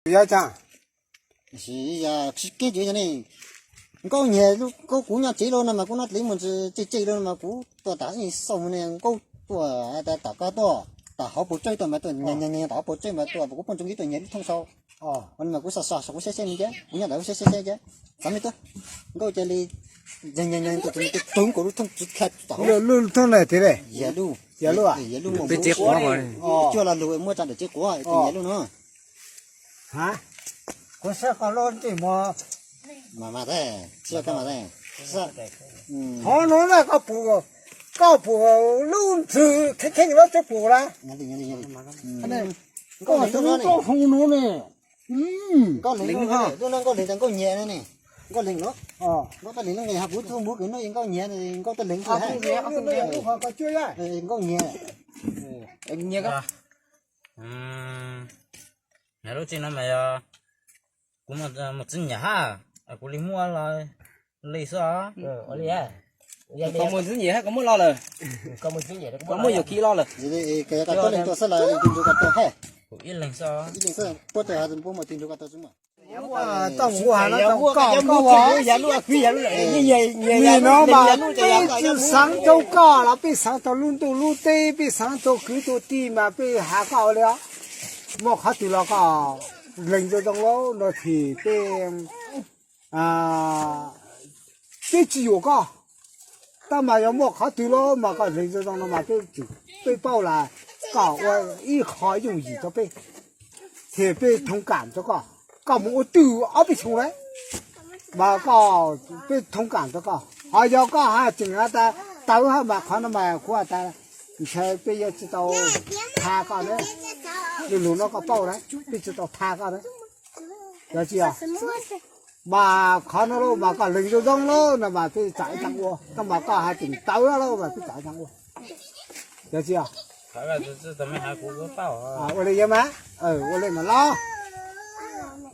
Yog tsaag, tsis keeb tsis yog ne. Nkauj nyiag, kuv nyob tsev los no mas kuv noj dliv mus ntsis tseg tseg los no mas kuv tuaj tas ib xauj mus ne, nkauj tuaj tas koj tuaj, tas hauv paus tsawb tuaj mas tuaj nyiag nyiag nyiag tas hauv paus tsawb mas tuaj, kuv poj ntxoog ib tuaj nyiag lub thooj sau. Ua no mas kuv xa xa kuv saib saib me ntsia, kuv nyob ntawd kuv saib saib saib ntsia, xav me tuaj. Nkauj cia li nyiag nyiag nyiag tuaj tus tug nkaus lub thooj tsis thaj tas hauv. Lub thooj na tis le, yog lub, yog lub, yog lub peb tsev quav, cuaj lo lug muaj tsa ntawm tsev quav tus nyiag lub no. Kuv saib koj lub ntsej muag. Mas mas, tsis yog koj mas, hov no na koj pum, koj pum lub ntxwg kheej kheej lub tseeb pum la. Nkauj leeg, nkauj hau no ne. Nkauj leeg, nkauj leeg, nkauj nyiag ne. Nkauj leeg los, nkauj leeg no, kuv tug muv kws no nkauj nyiag, nkauj leeg, nkauj nyiag. Nyiag lub tsev no mas yog kuv mus txiv nyiam hab, kuv li muaj li xwb. Ua li, koj mus txiv nyiam hab koj muab lo lawm, koj muab yuam kev lo lawm. Kuv ib leeg xwb. Tau mus ua has no tau koj, koj ua, nim no mas peb tsi xaav rau koj los peb xaav rau lub ntuj lub teb, peb xaav rau kwv rau tij mas peb has koj ua li os. Muaj qhov twg los koj lees zoo zoo lawm no ces peb, peb tsis yuam koj. Tab mas yog muaj qhov twg los mas koj lees zoo zoo no mas peb, peb paub lawm, koj ua ib qho yooj yim rau peb, ces peb thoob kam rau koj. Koj mus ua twj ob peb xyoo lawm mas koj, peb thoob kam rau koj. Ho yog koj haj tseem has tas tawv hab mas qhov no mas kuv has tas ntshai peb yuav tsis tau tha koj na. Lug lug no koj paub lawm, peb tsis tau tha koj na. Yog tsis yog? Mas qhov no los mas koj lees zoo zoo lawm no mas peb txawm ib taag ua, tab mas koj haj tseem tawv lawm mas peb txawm ib taag ua. Yog tsis yog? Ua li yog mas, ua li mas los,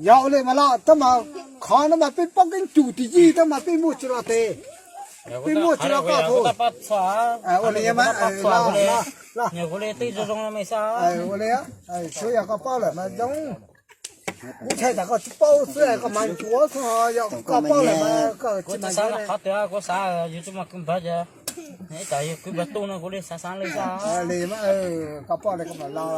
yog ua li mas los tab mas qhov no mas peb paub keeb kwm tsis yig tab mas peb muaj tsis los tes, peb muaj tsis los koj tug. Ua li yog mas, los, los, ua li, tsuav yog koj paub lawm mas zoo. Kuv ntshai tas koj tsis paub xwb koj mas ntsuav xwb, yog koj paub lawm mas koj tsis mas ntsuav. Qhov twg kuv xav yus tsis muaj kwv npawg, ib tsam yog kwv npawg tuaj no kuv li xav xav li xwb. Li mas, koj paub li koj mam los.